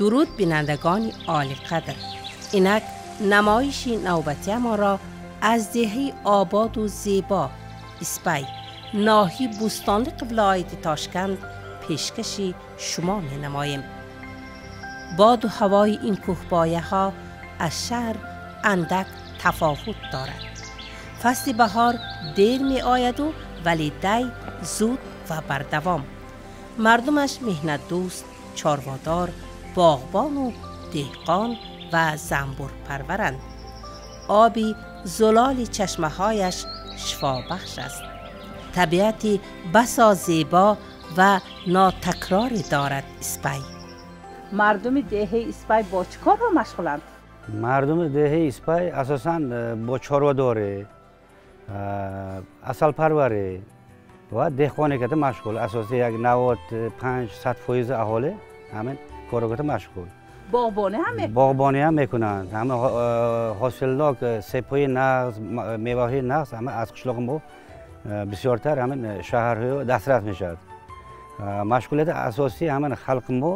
Дуруд, бинандагони олиқадр. Инак намоиши навбатиамон ро аз деҳаи ободу зебо Испай, ноҳияи Бӯстонлиқ, вилояти Тошканд пешкаши шумо менамоем. Боду ҳавои ин кӯҳпояҳо аз шаҳр андак тафовут дорад. Фасли баҳор дер меояду, вале дай зуд ва бардавом. Мардумаш меҳнатдӯст, чорводор, боғбону деҳқон ва занбурпарваранд. Оби зулоли чашмаҳояш шифобахш аст. Табиати басо зебо ва нотакроре дорад Испай. Мардуми деҳаи Испай бо чӣ корҳо машғуланд? Мардуми деҳаи Испай асосан бо чорвадорӣ, асалпарварӣ ва деҳқонӣ карда машғул. Асосӣ як 95-100% аҳолӣ ҳамин корро карда машғул. Боғбонӣ ҳам мекунанд? Боғбонӣ ҳам мекунанд. Ҳама ҳосилнок себҳои нағз, меваҳои нағз ҳама аз қишлоқи мо бисёртар ҳамин шаҳрҳо дастрас мешавад. Машғулияти асосии ҳамин халқи мо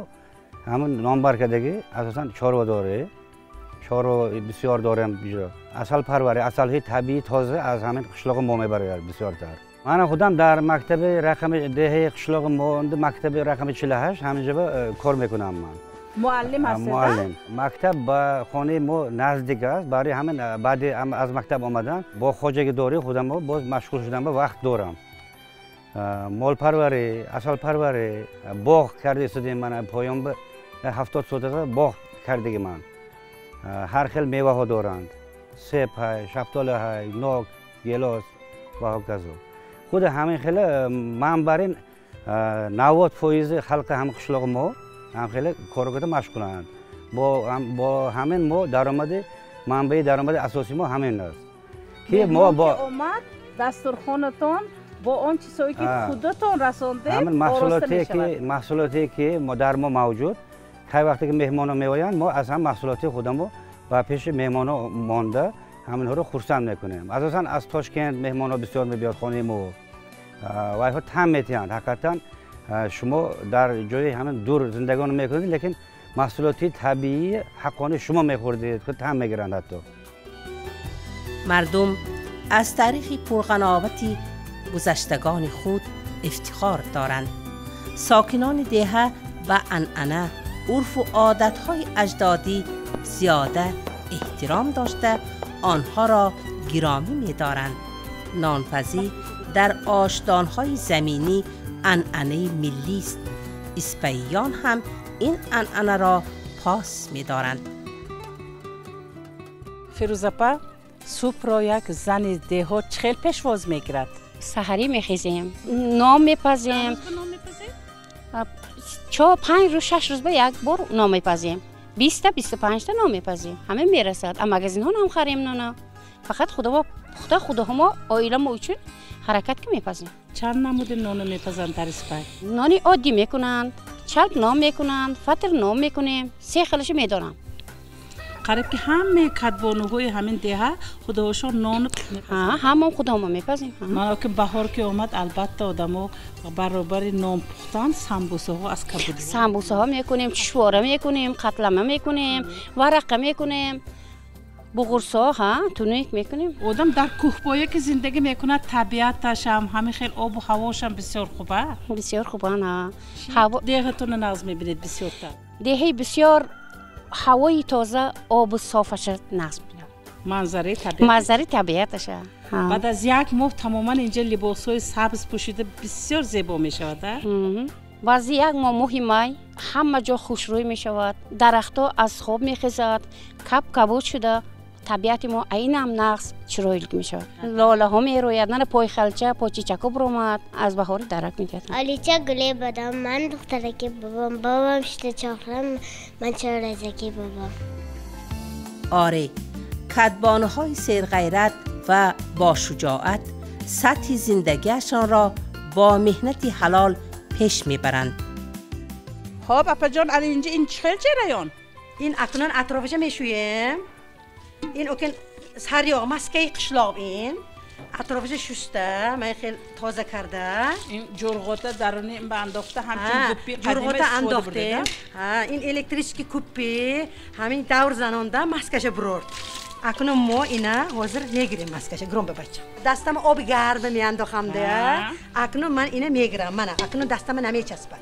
ҳамин номбаркардагӣ асосан чорвадорӣ, чорво бисёр дорем, асалпарварӣ, асалҳои табиии тоза аз ҳамин қишлоқи мо мебарояд бисёртар. Ман худам дар мактаби рақами деҳаи қишлоқи мо, мактаби рақами 48, ҳаминҷо кор мекунам ман. Муаллим ҳастед? Муаллим. Мактаб ба хонаи мо наздик аст, барои ҳамин баъди аз мактаб омадан бо хоҷагидории худам боз машғул шудан ба вақт дорам. Молпарварӣ, асалпарварӣ, боғ карда истодем, ман поён ба 70 сотиға боғ кардагӣ ман. Ҳар хел меваҳо доранд. Себ ҳай, шафтола ҳай, нок, гелос ва ҳоказо. Худи ҳамин хеле ман бар ин 90% халқи ҳамин қишлоқи мо ҳам хеле корро карда машғуланд. Бо ҳамин мо даромади, манбаи даромади асосии мо ҳамин аст. Ки мо бо омад дастурхонатон бо он чизҳое ки худатон расондед, ҳамин маҳсулоте ки дар мо мавҷуд, ҳар вақте ки меҳмонҳо меоянд, мо аз ҳам маҳсулоти худамо ба пеши меҳмонҳо монда ҳаминҳоро хурсанд мекунем. Асосан аз Тошкент меҳмонҳо бисёр мебиёд хонаи мо ва инҳо тан метиҳанд. Ҳақиқатан шумо дар ҷои ҳамин дур зиндагон мекунед, лекин маҳсулоти табиии ҳаққони шумо мехӯрдед, худ тан мегиранд ҳатто. Мардум аз таърихи пурғановати гузаштагони худ ифтихор доранд. Сокинони деҳа ба анъана, урфу одатҳои аҷдодӣ зиёда эҳтиром дошта, онҳоро гиромӣ медоранд. Нонпазӣ дар ошдонҳои заминӣ анъанаи миллист. Испаиён ҳам ин анъанаро пос медоранд. Фирӯзапа, субҳро як зани деҳот чӣ хел пешвоз мегирад? Саҳарӣ мехезем, нон мепазем. 4-5 рӯз, 6 рӯз ба як бор нон мепазем. 20-та, 25-та нон мепазем. Ҳама мерасад. А магазинҳо нам харем нона. Фақат худо пухта худоҳо оила мо учун ҳаракат ки мепазем. Чанд намуди ноно мепазанд дар Испай? Нони оддӣ мекунанд, чалп нон мекунанд, фатр нон мекунем. Се хелашо медонам. Қариб ки ҳамаи кадбонуҳои ҳамин деҳа худоҳошон нон мепазанд. Ҳамон худомо мепазем. Мана ки баҳор ки омад, албатта одамо баробари нон пухтан самбусаҳо аз кабудиҳо. Самбусаҳо мекунем, чушвора мекунем, қатлама мекунем, варақа мекунем, буғурсо, ҳа, туник мекунем. Одам дар кӯҳпоя ки зиндагӣ мекунад, табиаташам, ҳамин хел обу ҳавошам бисёр хуба? Бисёр хубан, ҳа. Деҳатонро нағз мебинед бисёртар? Деҳаи бисёр ҳавои тоза, обу софаша нағз мебинам. Манзараи табиат. Манзараи табиаташа. Баъд аз як моҳ тамоман инҷа либосҳои сабз пӯшида бисёр зебо мешавад, а? Баъзи як моҳ, моҳи май, ҳама ҷо хушрӯй мешавад, дарахтҳо аз хоб мехезад, каб кабуд шуда, табиати мо айнам нағз чиройлик мешавад. Лолаҳо мерояд, нана пойхалча, почичако биромад, аз баҳори дарак медиҳад. Олича гуле бодом, ман духтараки бобом, бобом шита чохрам, ман чорразаки бобом. Оре, кадбонуҳои серғайрат ва бошуҷоат сатҳи зиндагиашонро бо меҳнати ҳалол пеш мебаранд. Хоб, апаҷон, али инҷа ин чӣ хел ҷараён? Ин акнун атрофаша мешӯем. Ин окин сарёғ маскаи қишлоқ ин. Атрофаш шуста, ман хел тоза карда. Ин ҷурғота даруни ба андохта ҳамчун гуппи ҷурғота андохтем. Ин электрический куппи ҳамин давр занонда маскаша бурорд. Акнун мо ина ҳозир мегирем маскаша гром бача. Дастама оби гарм меандохам да. Акнун ман ина мегирам. Мана акнун дастама намечаспад.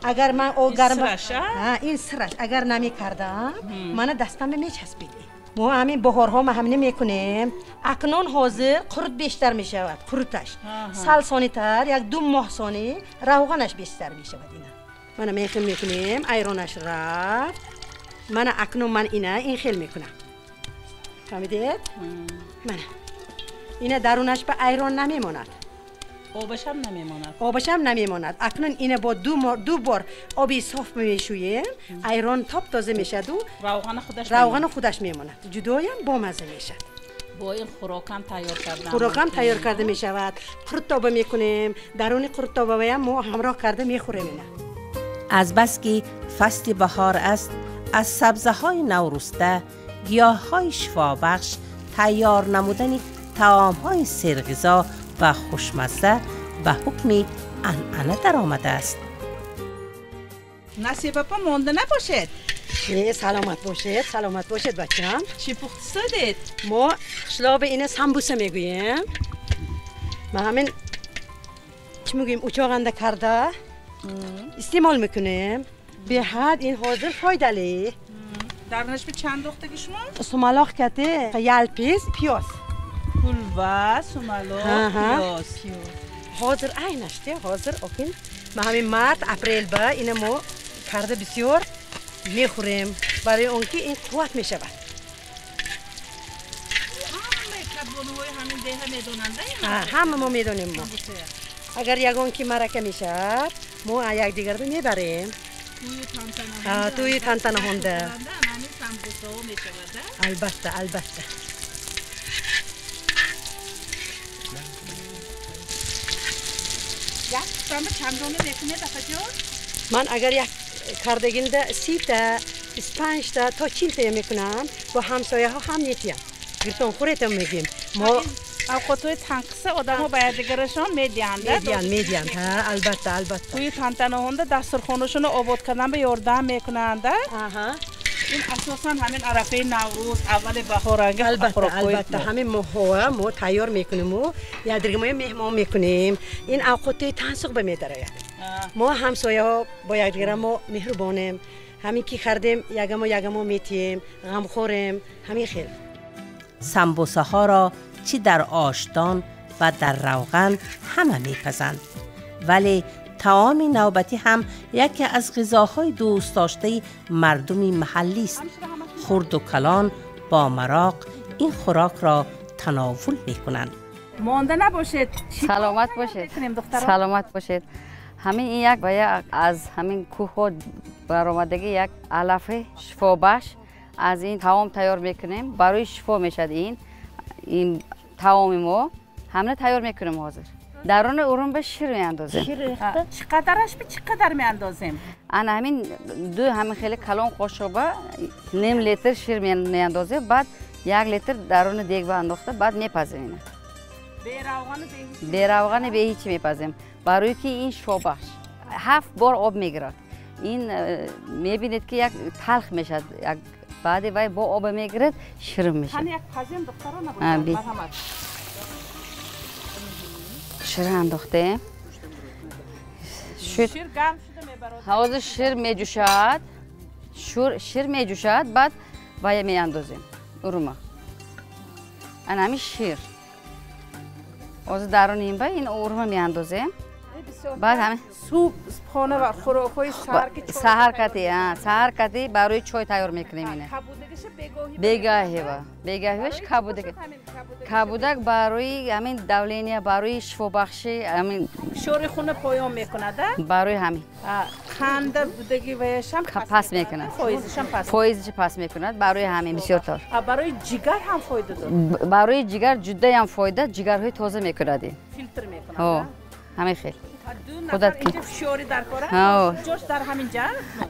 Агар ман об гарм ин сираш агар намекардам, мана дастама мечаспид. Мо ҳамин баҳорҳо ма ҳамина мекунем. Акнун ҳозир қурут бештар мешавад, қуруташ. Сал сонитар, як ду моҳ сони равғанаш бештар мешавад ина. Мана мехел мекунем, айронаш рафт. Мана акнун ман ина ин хел мекунам. Фаҳмидед? Мана. Ина дарунаш ба айрон намемонад. Обашам намемонад. Обашам намемонад. Акнун ина бо ду бор оби соф мешӯем, айрон топ тоза мешаду равғана худаш мемонад. Ҷудоям бомаза мешад. Бо ин хӯрокам тайёр карда. Хӯрокам тайёр карда мешавад. Қуруттоба мекунем. Даруни қуруттобаям мо ҳамроҳ карда мехӯрем ина. Аз бас ки фасли баҳор аст, аз сабзаҳои наврӯста, гиёҳҳои шифобахш тайёр намудани таомҳои серғизо ва хушмазза ба ҳукми анъана даромадааст. Насиб апа, монда набошед? Не, саломат бошед, саломат бошед бачам. Чӣ пухтисодед? Мо қишлоби ина самбуса мегӯем. Ма ҳамин чӣ мегӯем, учоғанда карда истеъмол мекунем. Беҳад ин ҳозир фоидалӣ. Дарунаш ба чанд дохтаги шумо? Сумалоқ кате, ялпиз, пиёз. Ҳулва, сумалоқ, пиёз. Ҳозир айнаште, ҳозир окин. Ма ҳамин март, апрел ба ина мо карда бисёр мехӯрем. Барои он ки ин қувват мешавад. Ҳамаи кадбонуҳои ҳамин деҳа медонанд? Ҳама мо медонем мо. Агар ягон ки марака мешавад, мо якдигарро мебарем. Тӯю тантанаҳонда. Албатта, албатта. Як пухтанба чанд дона мекунед, апаҷон? Ман агар як кардагинда 30та, 25та то 40та мекунам, бо ҳамсояҳо ҳам метиям. Гиртон хӯретам мегим. Мо авқотҳои танқиса одамо ба якдигарашон медиҳанд. Медиҳанд, медиҳанд. Ҳа, албатта, албатта. Тӯи тантанаҳонда дастурхонашонро обод кардан ба ёрдам мекунанд. Аҳа. Ин асосан ҳамин арафаи Наврӯз, аввали баҳоранги. Албатта, албатта, ҳамин моҳҳоа мо тайёр мекунему, якдигармо меҳмон мекунем. Ин авқотҳои тансуқ ба медарояд. Мо ҳамсояҳо бо якдигара мо меҳрубонем. Ҳамин ки хардем, ягамо ягамо метием, ғамхорем, ҳамин хел. Самбусаҳоро чӣ дар ошдон ва дар равған ҳама мепазанд. Вале таоми навбатӣ ҳам яке аз ғизоҳои дӯстдоштаи мардуми маҳаллист. Хурду калон бо мароқ ин хӯрокро тановул мекунанд. Монда набошед. Саломат бошед. Саломат бошед. Ҳамин ин як ба як аз ҳамин кӯҳҳо баромадагӣ як алафи шифобахш аз ин таом тайёр мекунем. Барои шифо мешавад ин таоми мо. Ҳамина тайёр мекунем ҳозир. Даруни урун ба шир меандозем. Чӣ қадараш ба чӣ қадар меандозем? Ана ҳамин ду ҳамин хеле калон қошуқба ним литр шир меандозем, баъд 1 литр даруни дег ба андохта, баъд мепазем ина. Беравғани бе ҳеч мепазем. Барои ки ин шифобахш. 7 бор об мегирад. Ин мебинед ки як талх мешавад, як баъди вай бо об мегирад, ширин мешавад. Ҳани як пазем духтаро набошад. Марҳамат. Шир андохтем. Шир гарм шуда мебарод. Ҳозир шир меҷӯшад. Шир меҷӯшад, баъд вая меандозем. Урума. Ана ҳамин шир. Ҳозир даруни ин ба ин урума меандозем. Баъд ҳамин суп, хона ва хӯрокҳои саҳар ки саҳар кати, саҳар кати барои чой тайёр мекунем ина. Кабудагиша бегоҳи. Бегаҳива. Бегаҳиваш кабудак. Кабудак барои ҳамин давления, барои шифобахшӣ, ҳамин фишори хуна поён мекунад, барои ҳамин. Қанда будаги ваяшам пас мекунад. Фоизишам пас. Фоизиш пас мекунад барои ҳамин бисёртар. Барои ҷигар ҳам фоида дорад. Барои ҷигар ҷудаям фоида, ҷигарҳои тоза мекунад. Филтр мекунад. Ҳо, ҳамин хел. Худат ки фишори дар кора? Ҷош дар ҳамин ҷа?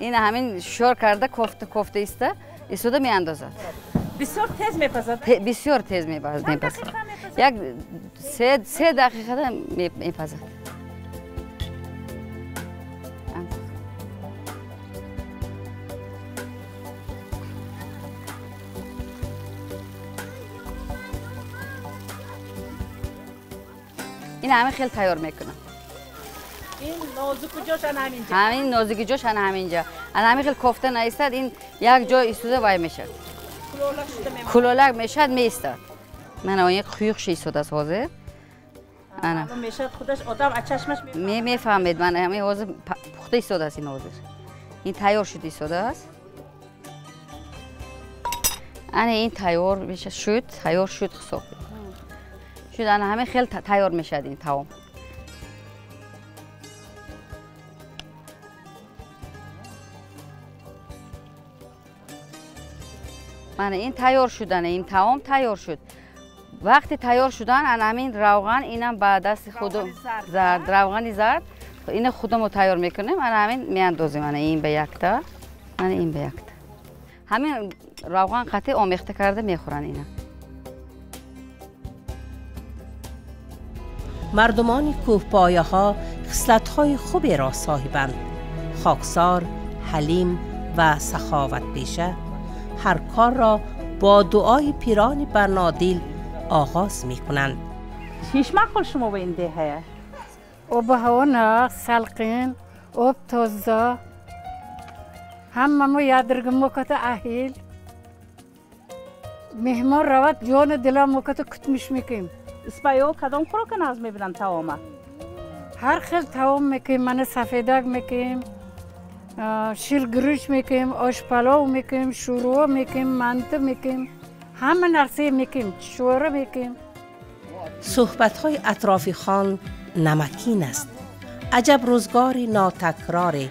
Ин ҳамин шор карда кофта кофта иста, истода меандозад. Бисёр тез мепазад? Бисёр тез мепазад. Як се дақиқада мепазад. Ин ҳамин хел тайёр мекунам. Ин нозуки ҷош ана ҳаминҷа. Ҳамин нозуки ҷош ана ҳаминҷа. Ана ҳамин хел кофта наистад, ин як ҷой истода вай мешавад. Кулолак шуда мемонад. Кулолак мешавад, меистад. Мана он як хуюқ шистодаст ҳозир. Ана. Мешавад худаш одам аз чашмаш мефаҳмад. Мефаҳмед, мана ҳамин ҳозир пухта истодааст ин ҳозир. Ин тайёр шуда истодааст. Ана ин тайёр мешавад, шуд, тайёр шуд ҳисоб. Шуд, ана ҳамин хел тайёр мешавад ин таом. Мана ин тайёр шуд, ана ин таом тайёр шуд. Вақти тайёр шудан ана ҳамин равған, инам ба дасти худ зард, равғани зард, ина худамо тайёр мекунем, ана ҳамин меандозем, ана ин ба якта, ана ин ба якта. Ҳамин равған қатъи омехта карда мехӯранд ина. Мардумони кӯҳпояҳо хислатҳои хуберо соҳибанд. Хоксор, ҳалим ва саховатпеша ҳар корро бо дуои пирони барнодил оғоз мекунанд. Чиш маъқул шумо ба ин деҳая? Обу ҳаво нағз, салқин, об тоза. Ҳамамо ядиргимо ката аҳил. Меҳмон равад, ҷону диламо ката кутмиш мекунем. Испайҳо кадом хӯрока нағз мебинанд таома? Ҳар хел таом мекунем, мана сафедак мекунем, ширгирӯш мекунем, ошпалов мекунем, шӯрво мекунем, манты мекунем, ҳама нарсае мекунем, шӯра мекунем. Суҳбатҳои атрофи хон намакин аст. Аҷаб рӯзгори нотакроре.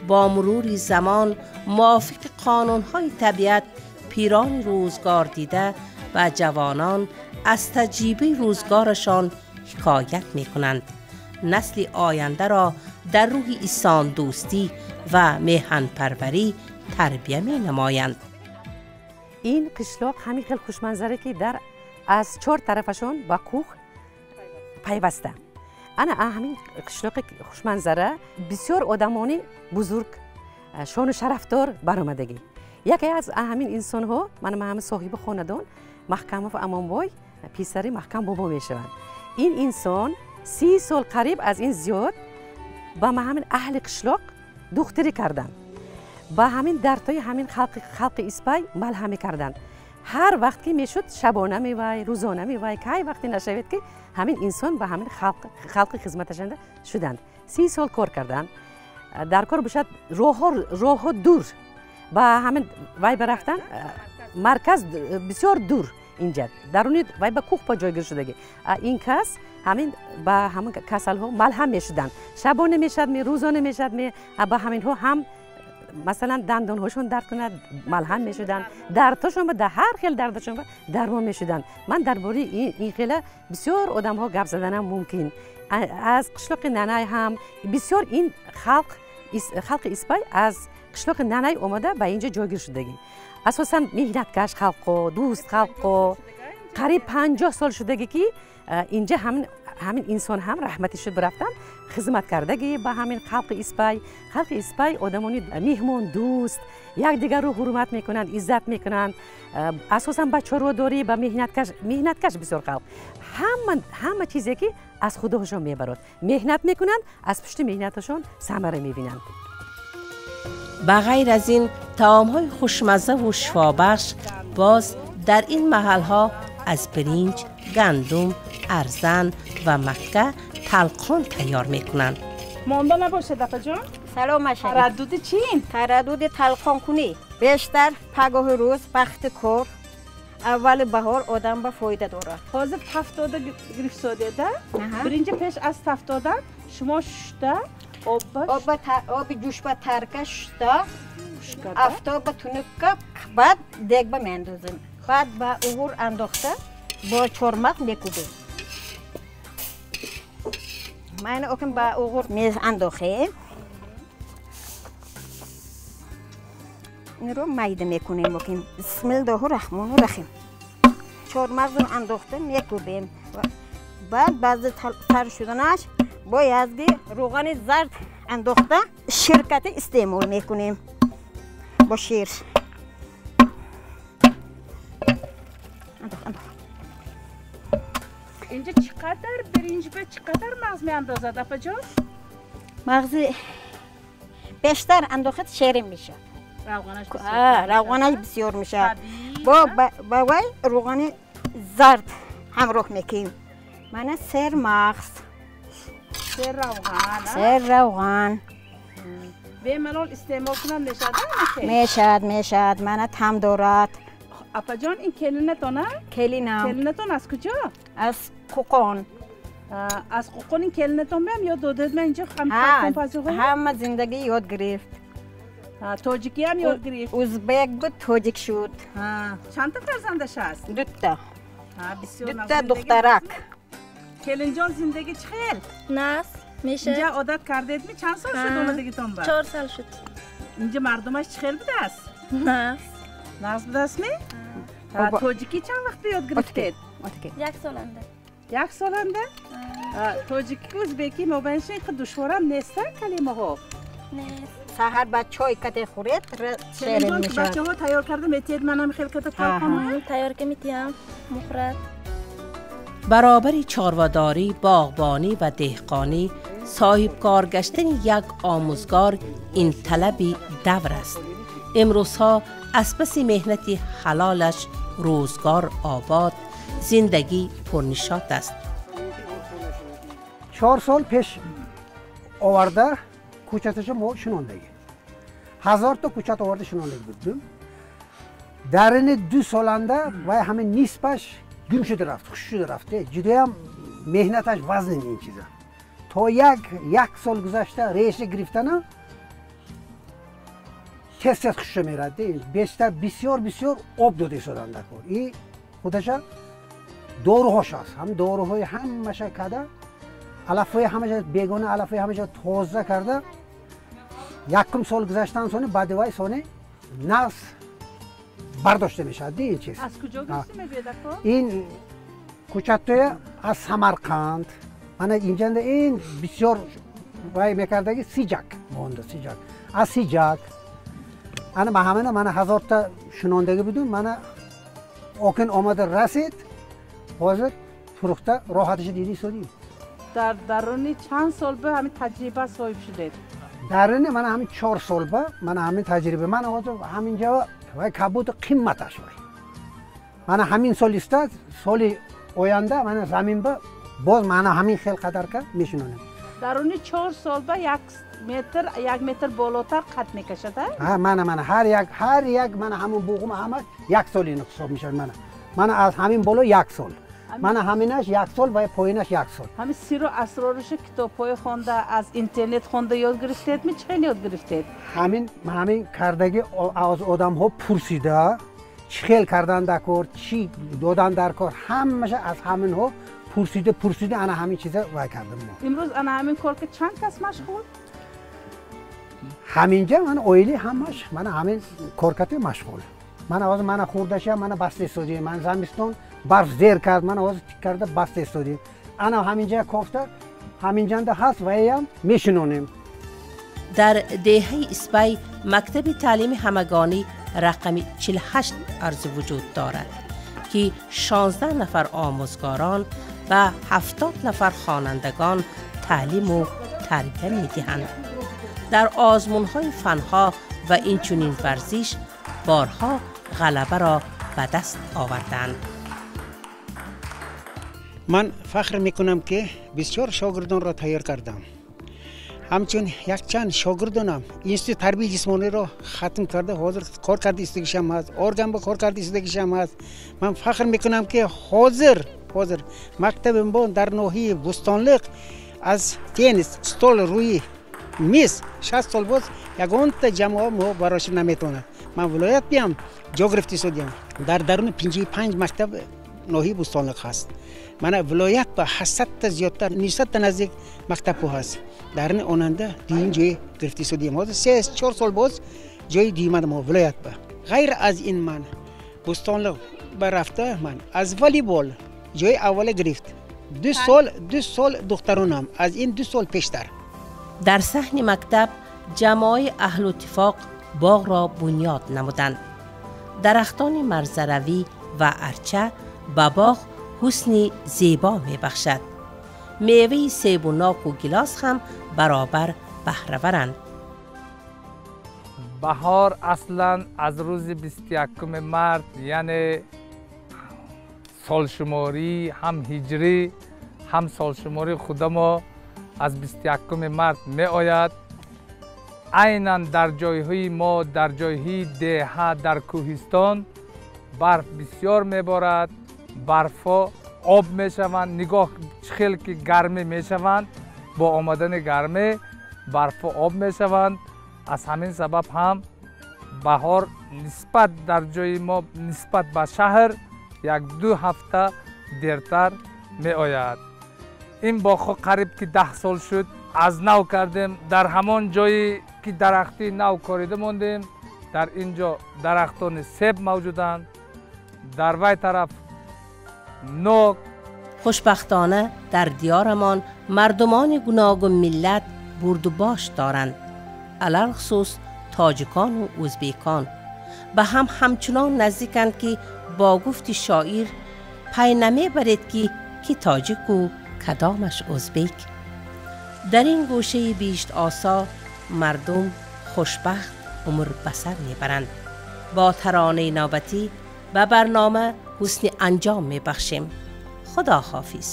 Бо мурури замон мувофиқи қонунҳои табиат пирони рӯзгор дида ва ҷавонон аз таҷрибаи рӯзгорашон ҳикоят мекунанд. Насли ояндаро дар рӯҳи инсондӯстӣ ва меҳанпарварӣ тарбия менамоянд. Ин қишлоқ ҳамин хел хушманзаре ки дар аз чор тарафашон ба кӯҳ пайваста. Ана ҳамин қишлоқи хушманзара бисёр одамони бузург, шону шарафдор баромадагӣ. Яке аз ҳамин инсонҳо, мана ҳамин соҳиби хонадон Маҳкамов Амонбой, писари Маҳкам бобо мешаванд. Ин инсон 30 сол қариб аз ин зиёд ба ҳамин аҳли қишлоқ духтирӣ карданд. Ба ҳамин дардҳои ҳамин халқи Испай малҳамӣ карданд. Ҳар вақт ки мешуд шабона мевай, рӯзона мевай, кай вақте нашавед ки ҳамин инсон ба ҳамин халқи хизматашанда шуданд. 30 сол кор карданд. Дар кор бошад роҳҳо дур. Ба ҳамин вай барафтан марказ бисёр дур инҷа. Даруни вай ба кӯҳ па ҷойгир шудагӣ. Ин кас ҳамин ба ҳамин касалҳо малҳам мешуданд. Шабона мешад ме, рӯзона мешад ме, ба ҳаминҳо ҳам масалан дандонҳошон дард кунад, малҳам мешуданд. Дардҳошон ба ҳар хел дардашон дармон мешуданд. Ман дар бораи ин хела бисёр одамҳо гап заданам мумкин. Аз қишлоқи Нанай ҳам бисёр ин халқи Испай аз қишлоқи Нанай омада ба инҷо ҷойгир шудагӣ. Асосан меҳнаткаш халқо, дӯст халқо. Қариб 50 сол шудагӣ ки инҷа ҳамин инсон ҳам раҳматӣ шуд бирафтан, хизмат кардагӣ ба ҳамин халқи Испай. Халқи Испай одамони меҳмондӯст, якдигарро ҳурмат мекунанд, иззат мекунанд. Асосан ба чорводорӣ, ба меҳнаткаш бисёр халқ. Ҳама чизе ки аз худошон мебарод. Меҳнат мекунанд, аз пушти меҳнаташон самара мебинанд. Ба ғайр аз ин таомҳои хушмаззаву шифобахш боз дар ин маҳалҳо аз биринҷ, гандум, арзан ва макка талқон тайёр мекунанд. Монда набошад, апаҷон? Салом ашад. Тараддуди чин? Тараддуди талқонкунӣ. Бештар пагоҳи рӯз, вақти кор, аввали баҳор одам ба фоида дорад. Ҳозир тафтода гирифтодеда? Биринҷи пеш аз тафтодан шумо шушта оби ҷӯшба тарка шушта, афтоба тунукка, баъд дегба меандозем. Баъд ба уғур андохта бо чормағз мекӯбем. Майна оким ба уғур меандохем. این رو میده میکنیم. بسم الله الرحمن الرحیم. چهارمغز رو انداخته میکوبیم. بعد بعض تر شدنش باید روغن زرد انداخته شرکت استعمال میکنیم با شیر. انداخت. اینجا چقدر برنج به چقدر مغز می اندازد اپا جان؟ مغز بیشتر انداخت شیرین میشه. روغنش بسیار میشه. با وی روغن زرد همراه میکنیم. من سر مغز، سر روغن، سر روغن. به ملال استعمال کنم میشد؟ میشد میشد. من تم دارد. اپا جان این کلینتونه؟ کلینم. کلینتون از کجا؟ از قوقان. از قوقان این کلینتون بهم یاد دادید؟ من اینجا همه زندگی یاد گرفت. تاجیکی هم یاد گرفت؟ ازبک بود تاجیک شد. چند تا فرزندش هست؟ دو تا. دو تا دخترک. کلین جان زندگی چخیل؟ ناس میشه. اینجا عادت کردید می؟ چند سال شد اومدگیتون با؟ 4 سال شد. اینجا مردمش چخیل بوده است؟ ناس. ناس بوده است می؟ تاجیکی چند وقت یاد گرفتید؟ 1 سال انده. 1 سال انده؟ تاجیکی و ازبکی مابینش اینقدر دشوارم نیست کلمه ها؟ نیست. سحر با چای کته خورید شیرین میشه. بچه ها تیار کرده میتید منم خیلی کته کار کنم؟ تیار که میتیم مخرد. برابر چارواداری، باغبانی و دهقانی، صاحب کار گشتن یک آموزگار این طلب دور است. امروزها از پس محنت حلالش روزگار آباد، زندگی پرنشاط است. 4 سال پیش آورده کوچتش ما شناندگی 1000 تا کوچت آورده شناندگی بودم. در این 2 سالنده و همه نصفش گم شده رفت، خوش شده رفته. جدایم مهنتش وزن این چیزا. تا یک سال گذشته ریشه گرفتنه تست تست خوش میرد. بیشتر بسیار بسیار آب داده شدن دکار. این خودش داروهاش هست. هم داروهای همش کده، علفهای همش بیگانه، علفهای همش تازه کرده. یکم سال گذشتن سونه بعد وای سونه ناس برداشته میشه. این چیز از کجا گرفته میبید اکو؟ این کوچتوی از سمرقند. من اینجا این بسیار وای میکردگی سیجک مونده سیجک از سیجک. انا با همه من 1000 تا شناندگی بودم. من آکن آمده رسید حاضر فروخته راحتش دیدی سودی. در درونی چند سال به همین تجربه صاحب شدید؟ درونی من همین 4 سال به من همین تجربه من حاضر همینجا و کبود قیمتش وای. من همین سال است سال آینده من زمین به باز من همین خیلی قدر که میشنونم. درونی 4 سال به 1 متر 1 متر بالاتر قد میکشد؟ ها من هر یک من همون بوغم همه 1 سال اینو حساب میشه. من از همین بالا 1 سال، من همینش 1 سال و پایینش 1 سال. همین سیر و اسرارش کتاب‌های خونده از اینترنت خونده یاد گرفتید می چه یاد گرفتید؟ همین کردگی از آدم ها پرسیده چه کردن در کار، چی دادن در کار، همش از همین ها پرسیده انا همین چیزا وای کردم ما. امروز انا همین کار که چند کس مشغول؟ همینجا من اویلی همش من همین کارکته مشغول. من آواز من خوردشه من بسته سودی من زمستون برف زیر کرد من آواز تیک کرده بسته سودی. انا همینجا کوفته همینجا ده هست و ایم میشنونیم. در دهه اسپای مکتب تعلیم همگانی رقم 48 عرض وجود دارد که 16 نفر آموزگاران و 70 نفر خوانندگان تعلیم و تربیه می‌دهند. در آزمون‌های فن‌ها و اینچنین ورزش بارها غلبه را به دست آوردند. من فخر میکنم که بسیار شاگردان را تیار کردم. همچون یک چند شاگردانم اینستیتوت تربیت جسمانی را ختم کرده، حاضر کار کرده استگیشم هست، ارگان با کار کرده استگیشم هست. من فخر میکنم که حاضر مکتب ما در ناحیه بستانلق از تنیس استول روی میز 60 سال باز یگان تا جماعه ما براش نمیتونه. من ولایت بیام جا گرفته شدیم. در درون 55 مکتب ناحیه بستانلق هست. من ولایت با 800 تا زیادتر 900 تا نزدیک مکتب هست. در این آننده دین جای گرفته شدیم. حاضر 3-4 سال باز ҷои дуюм мо вилоят ба. Ғайр аз ин ман Бӯстонлиқ ба рафта ман аз волейбол ҷои аввала гирифт. 2 сол духтаронам аз ин 2 сол пештар. Дар саҳни мактаб ҷамоаи аҳлу иттифоқ боғро бунёд намуданд. Дарахтони марзаравӣ ва арча ба боғ ҳусни зебо мебахшад. Меваи себу ноку гилос ҳам баробар баҳраваранд. Баҳор аслан аз рӯзи 21 март, яъне солшуморӣ ҳам ҳиҷрӣ ҳам солшуморӣ худамо аз 21 март меояд. Айнан дар ҷойҳои мо, дар ҷойҳои деҳа, дар кӯҳистон барф бисёр меборад, барфҳо об мешаванд. Нигоҳ чӣ хел ки гармӣ мешаванд, бо омадани гармӣ барфҳо об мешаванд. Аз ҳамин сабаб ҳам баҳор нисбат дар ҷои мо нисбат ба шаҳр 1-2 ҳафта дертар меояд. Ин боғҳо қариб ки 10 сол шуд аз нав кардем. Дар ҳамон ҷое ки дарахти нав корида мондем, дар ин ҷо дарахтони себ мавҷуданд, дар вай тараф нок. Хушбахтона дар диёрамон мардумони гуногун миллат бурдубош доранд, алалхусус тоҷикону ӯзбекон. Ба ҳам ҳамчунон наздиканд, ки бо гуфти шоир пай намебаред ки тоҷику кадомаш ӯзбек. Дар ин гӯшаи биҳиштосо мардум хушбахт умр ба сар мебаранд. Бо таронаи навбатӣ ба барнома ҳусни анҷом мебахшем. Худо ҳофиз.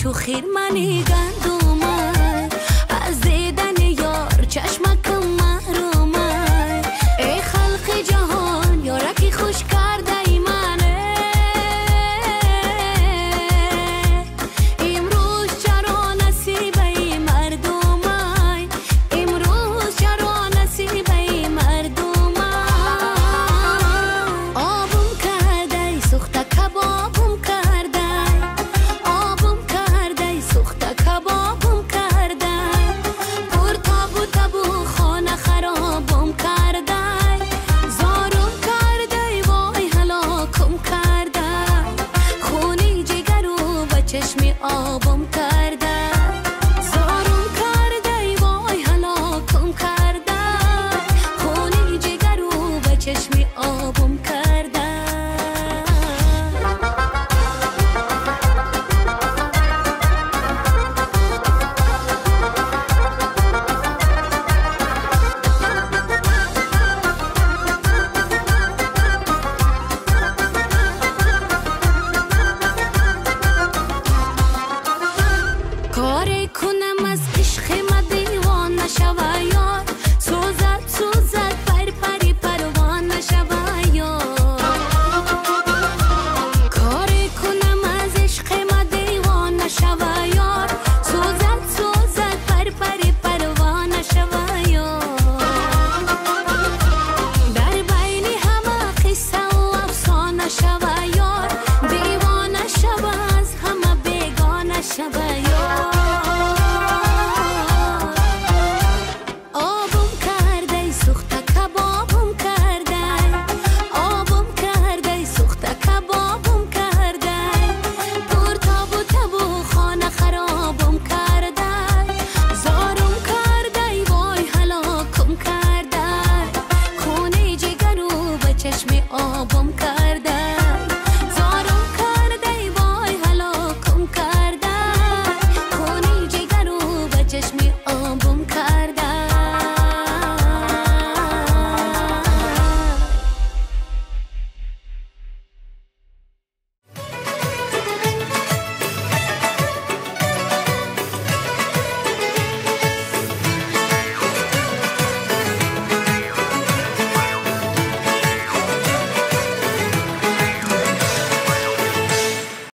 چو خیرمنی گندومای از دیدن یار چشمکم محرومای ای خلق جهان یارکی خوش کرده ای منه امروز چرا نصیب ای مردمای امروز چرا نصیب ای مردمای آبم کرده سوخته کبابم کرده آبم کرده سوخته کبابم کرده پر تابو تابو خانه خرابم کرده زارم کرده وای هلاکم کرده خونی جگرو به چشم آبم کرده زارم کرده وای هلاکم کرده خونی جگرو به چشم آبم کرده. کاری کنم